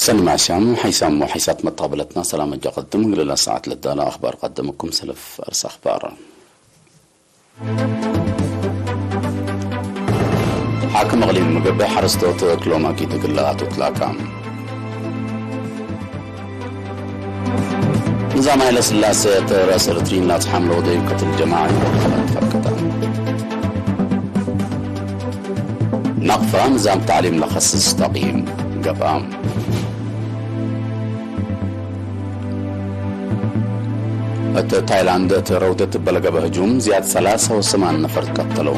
ሰኒ ማሻም ሓይሳም ወሓይሳት መጣበለትና ሰላም እጃ ቀድም ግልላ ሰዓት ለዳላ ኣኽባር ቀደምኩም ሰለፍ ኣርስ ኣኽባር። ሓክም እቕሊም ምግብ ሓረስቶት ክሎም ኣኪት ግላ ኣቶ ትላካ። ንዛም ሃይለ ስላሴ ተረስ ርትሪን ላጽሓም ለወደዩ ከትል ጀማዓ ይበል ፈቀታ። ናቕፋ ንዛም ታዕሊም ለኸስስ ተቕይም ገብኣ። እት ታይላንድ እት ረውደት በለገበ ህጁም ዝያድ ሰላሳ ወሰማን ነፈር ቀተለው።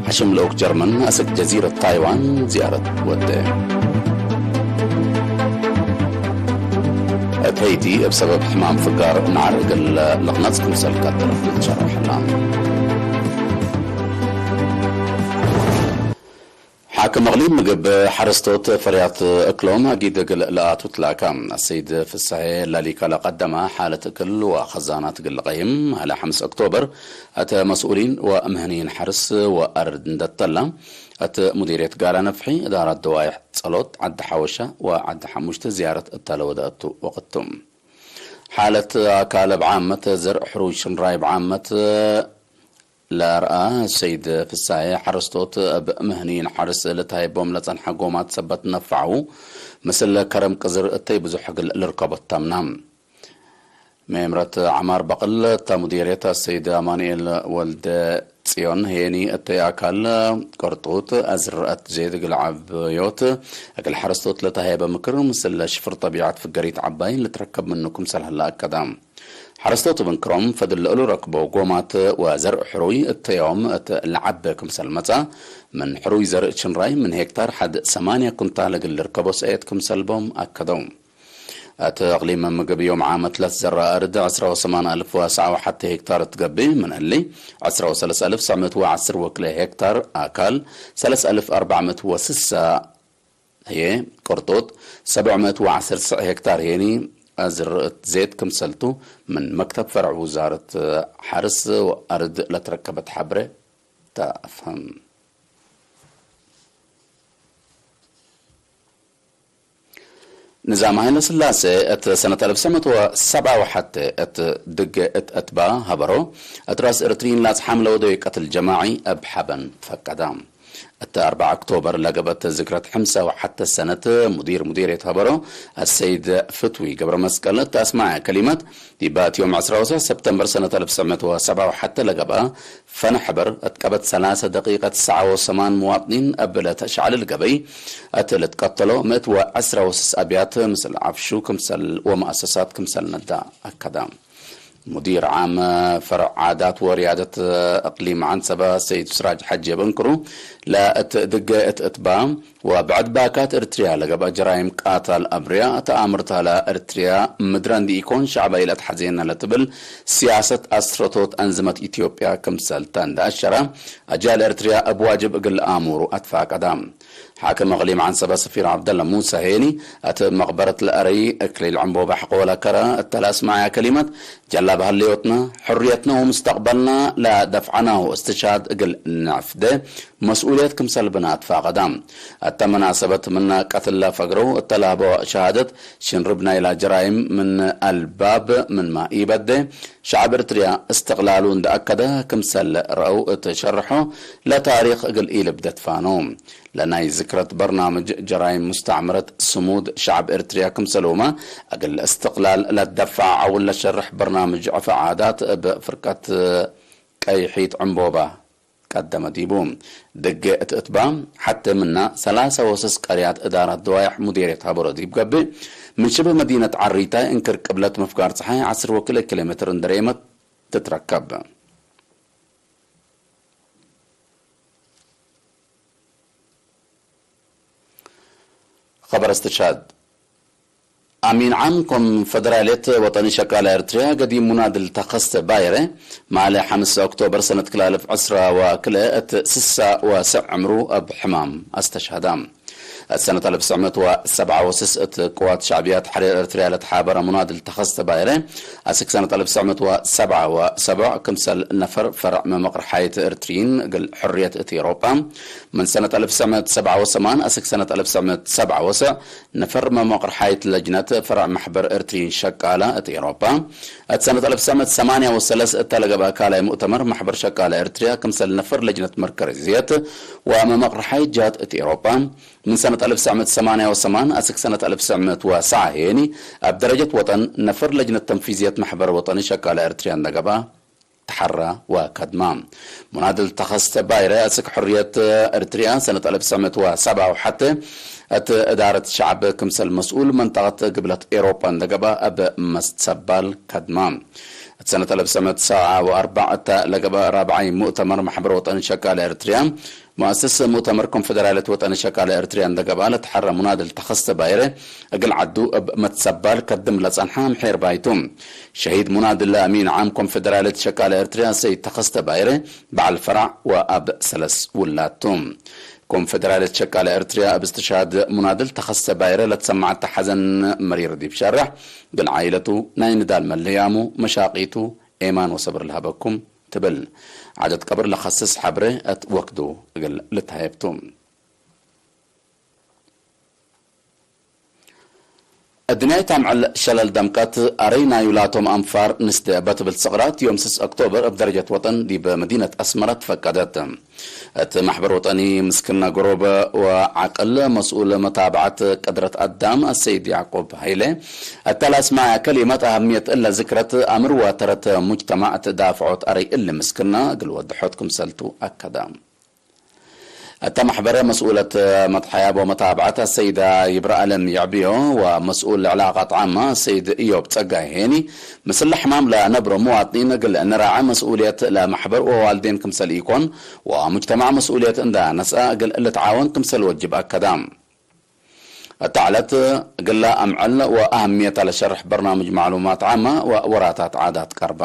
ሓሽም ልኡክ ጀርመን ኣሰክ ጀዚረት ታይዋን ዝያረት ወደ። እት ሄይቲ እብ ሰበብ ሕማም ፍጋር ንዓርግል ለቕነጽ ክምሰል ቀደር ልትሸረሕላ። ሓክም እቕሊም ምግብ ሓረስቶት ፈርያት እክሎም ኣጊድ እግል ለኣቱ ትላካ። ኣሰይድ ፍሳሄ ላሊካ ለቀደማ ሓለት እክል ወኸዛናት እግል ቀይም ሃለ ሓምስ ኦክቶበር እተ መስኡሊን ወምህኒን ሓርስ ወኣርድ እንደተላ እት ሙዲርየት ጋላ ነፍሒ እዳራት ደዋይሕ ጸሎት ዓዲ ሓወሻ ወዓዲ ሓሙሽተ ዝያረት እተለወደ እቱ ወቅቱ። ሓለት ኣካል ብዓመት ዘርእ ሕሩይ ሽንራይ ብዓመት ለርኣ ሰይድ ፍሳሄ ሓረስቶት እብ ምህኒን ሓርስ ልታይቦም ለጸንሐ ጎማት ሰበት ነፋዑ ምስል ከረም ቅዝር እተይ ብዙሕ እግል ልርከቦት ታምና። መምረት ዓማር በቕል እታ ሙዲርየት ሰይድ ኣማኑኤል ወልደ ጽዮን ሄኒ እተይ ኣካል ቅርጡት ኣዝርአት ዜድ እግል ዓብዮት እግል ሓረስቶት ለታሄበ ምክር ምስል ሽፍር ጠቢዓት ፍገሪት ዓባይ ልትረከብ ምንኩም ሰልሃላ ኣከዳ። ሓረስቶት ብንክሮም ፈድል ልእሉ ረክቦ ጎማት ወዘርእ ሕሩይ እተዮም እት ለዓበ ክምሰል መጻ ምን ሕሩይ ዘርእ ችንራይ ምን ሄክታር ሓድ ሰማንያ ኩንታል እግል ልርከቦ ሰእየት ክምሰልቦም ኣከደው። እት እቕሊም ምግብ ዮም ዓመት ለትዘራ እርድ ዕስራ ወሰማን ኣልፍ ወሰዓ ወሓተ ሄክታር እትገብእ ምን እሊ ዕስራ ወሰለስ ኣልፍ ሰዕ ምእት ወዓስር ወክለ ሄክታር ኣካል ሰለስ ኣልፍ ኣርባዕ ምእት ወስሳ ህየ ቅርጡት ሰብዕ ምእት ወዓስር ስዕ ሄክታር ሄኒ ኣዝርእት ዜት ክምሰልቱ ምን መክተብ ፈርዕ ውዛረት ሓርስ ወኣርድ ለትረከበት ሓብረ ተኣፍህም። ንዛም ሃይለ ስላሴ እት ሰነት ኣልፍ ሰመት ወሰብዓ ወሓተ እት ድገ እት እትባ ሃበሮ እት ራስ እርትሪን ላጽ ሓምለ ወደዊ ቀትል ጀማዒ እብ ሓበን ፈቀዳ። እት ኣርባዓ ኦክቶበር ለገበት ዝክረት ሕምሳ ወሓተ ሰነት ሙዲር ሙዲርየት ሃበሮ ኣሰይድ ፍትዊ ገብረ መስቀል እት ኣስማዐ ከሊመት ዲባ እት ዮም ዕስራ ወሰ ሰብተምበር ሰነት ኣልፍ ሰመት ወሰብዓ ወሓተ ለገባ ፈነ ሕበር እት ቀበት ሰላሰ ደቂቀት ሰዓ ወሰማን መዋጥኒን እብለ ተሻዕልል ገበይ እት ልትቀተሎ ምእት ወዕስራ ወስስ ኣብያት ምስል ዓፍሹ ክምሰል ወመኣሰሳት ክምሰል ነዳ ኣከዳ። ሙዲር ዓም ፈርዕ ዓዳት ወርያደት እቅሊም ዓንሰባ ሰይድ ስራጅ ሓጂ የበንክሩ ለእት ድገ እት እትባ ወብዕድ ባካት እርትርያ ለገብአ ጀራይም ቃታል ኣብርያ ተኣምርታላ እርትርያ ምድረን ዲኢኮን ሻዕባ ኢለት ሓዜና ለትብል ሲያሰት ኣስረቶት ኣንዝመት ኢትዮጵያ ክምሰልታ እንዳ ኣሸራ ኣጃል እርትርያ እብ ዋጅብ እግል ኣሙሩ ኣትፋቀዳ። ሓክም እቅሊም ዓንሰባ ሰፊር ዓብደላ ሙሳ ሄኒ እት መቅበረት ለአረይ እክሊል ዕንቦባ ሕቆ ለከራ እተላስማያ ከሊመት ጀላ ባህልዮትና ሕርየትና ወምስተቅበልና ለደፍዓናሁ እስትሻድ እግል ነፍደ መስኡልየት ክምሰል ብና ትፋቀዳ። እተ መናሰበት ምና ቀትለ ፈግረው እተላህበ ሸሃደት ሽንርብ ናይላ ጀራይም ምን ኣልባብ ምንማ ኢበደ ሸዕብ እርትርያ እስትቅላሉ እንደ ኣከደ ክምሰል ረአው እተ ሸርሖ ለታሪኽ እግል ኢልብደት ፋኖ። ለናይ ዝክረት በርናምጅ ጀራይም ሙስተዕምረት ስሙድ ሸዕብ እርትርያ ክምሰልውማ እግል እስትቅላል ለደፋዕ ዓውል ለሸርሕ በርናምጅ ዕፈ ዓዳት እብ ፍርቀት ቀይሒት ዕንቦባ ቀደመ ዲቡ። ድገ እት እትባ ሓተ ምና ሰላሳ ወሰስ ቀርያት እዳራት ደዋይሕ ሙዴርየት ሃበሮ ዲብ ገብእ፣ ምን ሽብህ መዲነት ዓሪታይ እንክር ቅብለት ምፍጋር ጸሓይ ዓስር ወክልኤ ኪሎ ሜትር እንደሬመት ትትረከብ። ኸበር እስትሻድ። ኣሚን ዓም ኮንፈደራልየት ወጠኒ ሸቃላ ኤርትርያ ገዲም ሙናድል ተኸስተ ባይረ፣ ማለ ሓምሳ ኦክቶበር ሰነት ክላልፍ ዕስራ ወክልኤ እት ስሳ ወሰዕ ዕምሩ እብ ሕማም ኣስተሽሃዳ። ሰነጠለብ ስዕመት ወሰብዓ ወስስ እቲ ቅዋት ሻዕብያ ተሕሪር ኤርትርያ ለተሓበረ ሙናድል ተኸስተ ባይረ፣ ኣስክ ሰነጠለብ ስዕመት ወሰብዓ ወሰብዕ ክምሰል ነፈር ፈርዕ መመቕር ሓይት ኤርትሪን እግል ሕርየት እቲ ኤሮጳ፣ ምን ሰነጠለብ ስዕመት ሰብዓ ወሰማን ኣስክ ሰነጠለብ ስዕመት ሰብዓ ወስዕ ነፈር መመቕር ሓይት ለጅነት ፈርዕ ማሕበር ኤርትሪን ሸቃላ እቲ ኤሮጳ፣ እቲ ሰነጠለብ ስዕመት ሰማንያ ወሰለስ እተለገበ ካልኣይ ሙእተመር ማሕበር ሸቃላ ኤርትርያ ክምሰል ነፈር ለጅነት መርከርዝየት ወመመቕር ሓይት ጃት እቲ ኤሮጳ፣ ምን ሰነጠለብ ስዕመት ሰማንያ ወሰማን ኣስክ ሰነጠለብ ስዕመት ወሰዓ ሄኒ ኣብ ደረጀት ወጠን ነፈር ለጅነት ተንፊዝየት ማሕበር ወጠን ሸቃላ ኤርትርያ እንደገባ ተሓራ ወከድማ። ሙናድል ተኸስተ ባይረ ኣስክ ሕርየት ኤርትርያ ሰነጠለብ ስዕመት ወሰባ ወሓተ እቲ እዳረት ሸዓብ ክምሰል መስኡል መንጠቐት ግብለት ኤሮጳ እንደገባ ኣብ መስተባል ከድማ። እቲ ሰነጠለብ ስዕመት ሰዓ ወኣርባዕ እተ ለገባ ራብዓይ ሙእተመር ማሕበር ወጠን ሸቃላ ኤርትርያ ሙኣስስ ሙእተመር ኮንፈደራልየት ወጠን ሸቃላ ኤርትርያ እንደገባ ለተሓረ ሙናድል ተኸስተ ባይረ እግል ዓዱ እብ መትሰባል ከድም ለጸንሓ ምሒር ባይቱ። ሸሂድ ሙናድል ኣሚን ዓም ኮንፈደራልየት ሸቃላ ኤርትርያ ሰይድ ተኸስተ ባይረ በዓል ፈራዕ ወኣብ ሰለስ ውላቱ። ኮንፈደራልየት ሸቃላ ኤርትርያ እብ እስትሽሃድ ሙናድል ተኸስተ ባይረ ለተሰማዓት ሓዘን መሪር ዲብ ሸርሕ፣ ግን ዓይለቱ ናይ ንዳል መለያሙ መሻቂቱ ኤማን ወሰብር ለሀበኩም ትብል። ዓደት ቀብር ለኸስስ ሐብረ እት ወክዱ እግል ልትሃየብቱ። እድንያይ ታምዕል ሸለል ደምቀት ኣረይ ናዩ ላቶም ኣንፋር ንስደ በትብል ስቕራት ዮም ስስ ኦክቶበር እብ ደረጀት ወጠን ዲብ መዲነት ኣስመራ ትፈቀደት። እቲ ማሕበር ወጠኒ ምስክና ጎሮበ ወዓቅል መስኡል መታብዓት ቅድረት ኣዳም ኣሰይድ ያዕቆብ ሃይለ፣ እታ ላስማያ ከሊመት ኣህምየት እለ ዝክረት ኣምር ወተረት ሙጅተማዕ እት ዳፍዖት ኣረይ እሊ ምስክና እግል ወድሖት ክምሰልቱ ኣከዳ። እታ ማሕበረ መስኡለት መትሓያቦ መታብዓት ኣሰይዳ ይብረኣለም የዕብዮ ወመስኡል ዕላቃት ዓማ ኣሰይድ እዮብ ጸጋይ ሄኒ፣ ምስለ ሕማም ለነብሮ መዋጥኒን እግል ንራዐ መስኡልየት ለማሕበር ወዋልዴን ክምሰል ኢኮን፣ ወሙጅተማዕ መስኡልየት እንዳ ነስአ እግል ልትዓወን ክምሰል ወጅብ ኣከዳ። እታ ዕለት እግላ ኣምዕል ወኣህምየታ ለሸርሕ በርናምጅ ማዕሉማት ዓማ ወወራታት ዓዳት ቀርባ።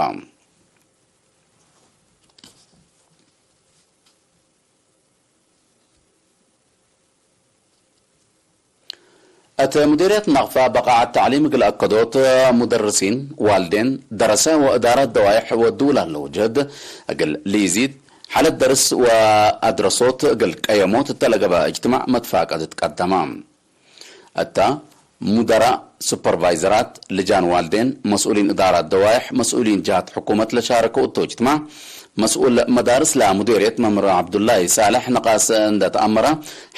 እት ሙዲርየት ናቕፋ በቃዓት ተዕሊም እግል ኣከዶት ሙደርሲን ዋልዴን ደረሰ ወእዳራት ደዋይሕ ወድው ላለው ጀህድ እግል ሊዚድ ሓለት ደርስ ወኣድረሶት እግል ቀየሞት እተለገበ እጅትማዕ መትፋቀድ ትቀደማ። እታ ሙደራእ፣ ሱፐርቫይዘራት፣ ልጃን ዋልዴን፣ መስኡሊን እዳራት ደዋይሕ፣ መስኡሊን ጅሃት ሕኩመት ለሻረከው እቶ እጅትማዕ፣ መስኡል መዳርስ ለሙዴርየት መምህር ዓብዱላይ ሳልሕ ንቃስ እንደ ተኣመረ፣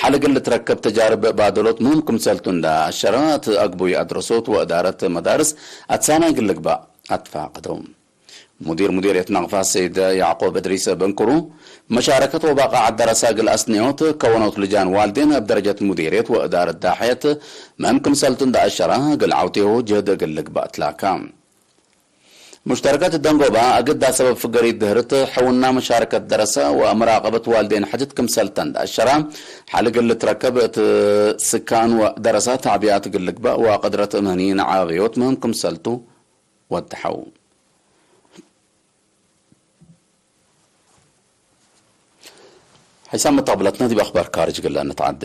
ሓለ ግል ልትረከብ ተጃርብ ባደሎት ምህም ክምሰልቱ እንደ ኣሸረ፣ እቲ ኣግቡይ ኣድረሶት ወእዳረት መዳርስ ኣትሳናይ ግል ልግባእ ኣትፋቅደው። ሙዲር ሙዲርየት ናቕፋ ሰይድ ያዕቆብ እድሪስ በንክሩ፣ መሻረከት ወባቃ ዓደረሳ እግል ኣስንዮት ከወኖት ልጃን ዋልዴን እብ ደረጀት ሙዲርየት ወእዳረት ዳሕየት መም ክምሰልቱ እንዳ ኣሸራ እግል ዓውቴሁ ጀህድ እግል ልግባእ ትላካ። ሙሽተረከት ደንጎባ ኣግዳ ሰበብ ፍገሪት ድህርት ሐውና መሻረከት ደረሰ ወመራቀበት ዋልዴን ሐጅት ክምሰልተ እንዳ ኣሸራ ሓል እግል ልትረከብ እት ስካን ወደረሳ ታዕቢያት እግል ልግባእ ወቅድረት ምህኒ ንዓብዮት መም ክምሰልቱ ወድሐው። ሓይሳም መተቕብለትና ዲብ ኣኽባር ካርጅ ግላ ንትዓደ።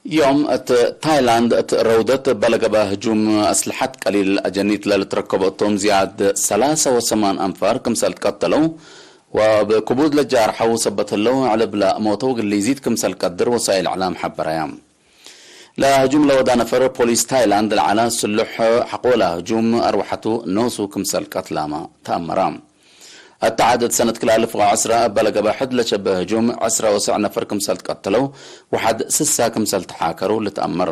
ዮም እት ታይላንድ እት ረውደት በለገበ ህጁም ኣስልሓት ቀሊል ኣጀኒት ለልትረከበ እቶም ዝያድ ሰላሳ ወሰማን ኣንፋር ክምሰል ትቀተለው ወብክቡድ ለጃርሐው ሰበት ህለው ዕልብ ለእሞተው ግሊዚት ክምሰል ቀድር ወሳይል ዕላም ሐበረያ። ለህጁም ለወዳ ነፈር ፖሊስ ታይላንድ ለዓላ ስሉሕ ሐቆላ ህጁም ኣርወሐቱ ኖሱ ክምሰል ቀትላማ ተኣመራ። እታ ዓደት ሰነት ክላልፍ ዕስራ እበ ለገበ ሕድ ለሸበ ህጁም ዕስራ ወሰዕ ነፈር ክምሰል ትቀተለው ወሓድ ስሳ ክምሰል ተሓከሩ ልትኣመር።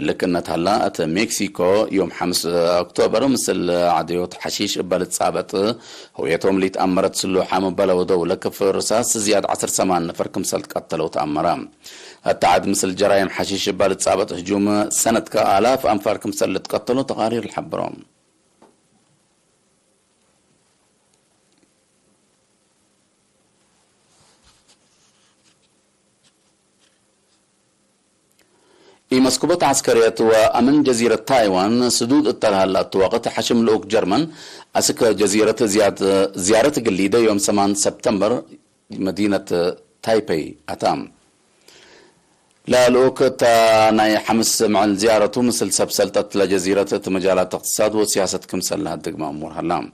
ልክነት ሃላ እት ሜክሲኮ ዮም ሓምስ ኦክቶበር ምስል ዓድዮት ሓሺሽ እበ ልጻበጥ ህውየቶም ሊትኣመረት ስሉሓም እበ ለወደው ለክፍ ርሳስ ዝያድ ዓሰርተ ሰማን ነፈር ክምሰል ትቀተለው ተኣመራ። እታ ዓድ ምስል ጀራይም ሓሺሽ እበ ልጻበጥ ህጁም ሰነትካ ኣላፍ ኣንፋር ክምሰል ልትቀተሎ ተቃሪር ልሓብሮም። مسكوبة عسكرية وأمن جزيرة تايوان سدود التلهلات وقت حشم لوك جرمن أسك جزيرة زياد زيارة قليدة يوم ثمانية سبتمبر مدينة تايبي أتام. لا لوك تا ناي حمس مع زيارة مثل سبسلت أتلا جزيرة مجالات اقتصاد وسياسة كمسل لها الدقمة أمور هلا.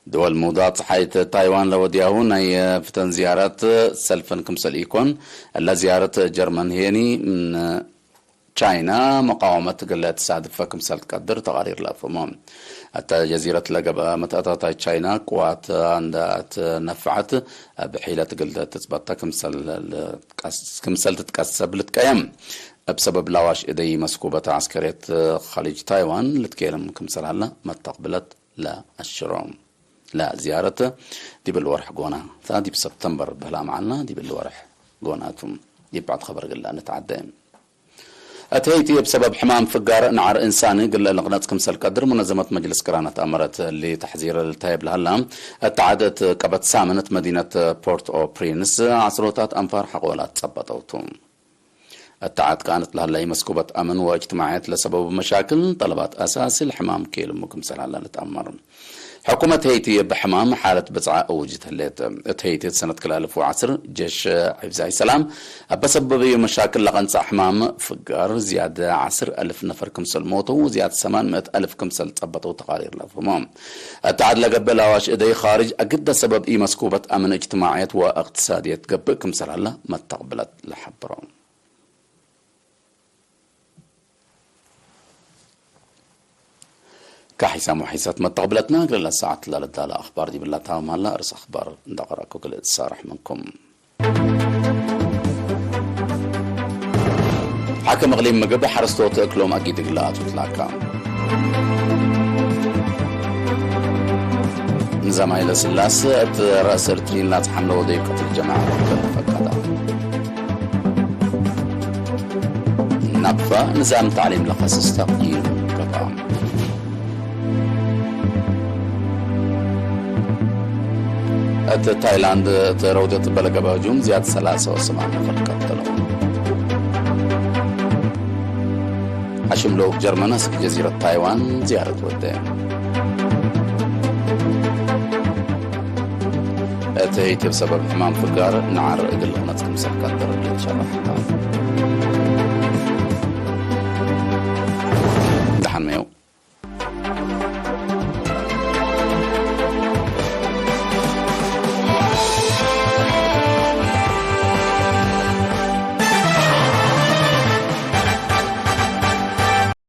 دول موضات حيث تايوان لو دياهو ناي فتن زيارة سلفن كمسل إيكون. ألا زيارة جرمن هيني من ቻይና መቃወመት ግለ ትሳድፈ ክምሰል ትቀድር ተቓሪር ለፍሞ። እታ ጀዚረት ለገብአ መትአታታይ ቻይና ቅዋት እንዳ ትነፍዐት ብሒለት ግልደ ትጽበታ ክምሰል ትቀስ-፣ ክምሰል ትትቀሰብ ልትቀየም። እብ ሰበብ ላዋሽ እደይ መስኩበት ዓስከርየት ኸሊጅ ታይዋን ልትኬልም ክምሰል ሃላ መተቕብለት ለኣሽሮ። ለዝያረት ዲብል ወርሕ ጎና፣ እታ ዲብ ሰብተምበር በህላ መዓልና ዲብል ወርሕ ጎናቱ። ይብዓት ኸበር ግላ ንትዓደ። እቲ ሄይቲ ብሰበብ ሕማም ፍጋር ንዓር እንሳኒ ግለ ልቕነጽ ክምሰል ቀድር ሙነዘመት መጅልስ ቅራናት ኣመረት እሊ ተሕዚር ልታየብ ለሃላ። እተዓደት ቀበት ሳምንት መዲነት ፖርት ኦ ፕሪንስ ዓስሮታት ኣንፋር ሓቆላት ጸበጠውቱ። እተዓት ቃነት ለሃላ መስኩበት ኣምን ወእጅትማዕየት ለሰበቡ መሻክል ጠለባት ኣሳሲ ልሕማም ኬልሙ ክምሰል ሃላ ልትኣመር። ሕኩመት ሄይቲ ብሕማም ሓለት ብጽዓ እውጅት ህሌት። እት ሄይቲ ሰነት ክልተ ኣልፍ ወዓስር ጀሽ ሒፍዛይ ሰላም ኣበሰበበዩ መሻክል ለቐንጻ ሕማም ፍጋር ዝያደ ዓስር ኣልፍ ነፈር ክምሰል ሞተው፣ ዝያድ ሰማን ምእት ኣልፍ ክምሰል ጸበጠው ተቓሪር ለፍሞ። እታ ዓድ ለገበ ላዋሽ እደይ ኻርጅ ኣግደ ሰበብ ኢመስኩበት ኣምን እጅትማዕየት ወእቅትሳድየት ገብእ ክምሰል ሃላ መተቕብለት ለሓብሮ። ካሒሳ ሙሒሰት መተቕብለትና እግረ ለሰዓት ላለዳለ ኣኽባር ዲብላ ታማላ ርእስ ኣኽባር እንዳቐረእኩ ክልእ ትሳራሕ መንኩም። ሓከም እቕሊም ምግብ ሓረስቶት እክሎም ኣጊድ ግላ ኣቱትላካ። ንዛማይ ለስላስ እት ራእስ እርትሪን ላጽ ሓምለ ወደይ ቀትል ጀማዓ ፈቀዳ። ናቅፋ ንዛም ታዕሊም ለኸስስ ተቕዲም ገባ። እት ታይላንድ እት ረውደት በለገበ ህጁም ዝያድ ሰላሳ ወሰማን ነፈር ቀተሉ። ሓሽም ልኡክ ጀርመን ኣስክ ጀዚረት ታይዋን ዝያረት ወደ። እቲ ሄይቲ ብሰበብ ሕማም ፍጋር ንዓር እግል ክነጽ ክምሰል ቀደር ሸራሕታ። ደሓን መየው።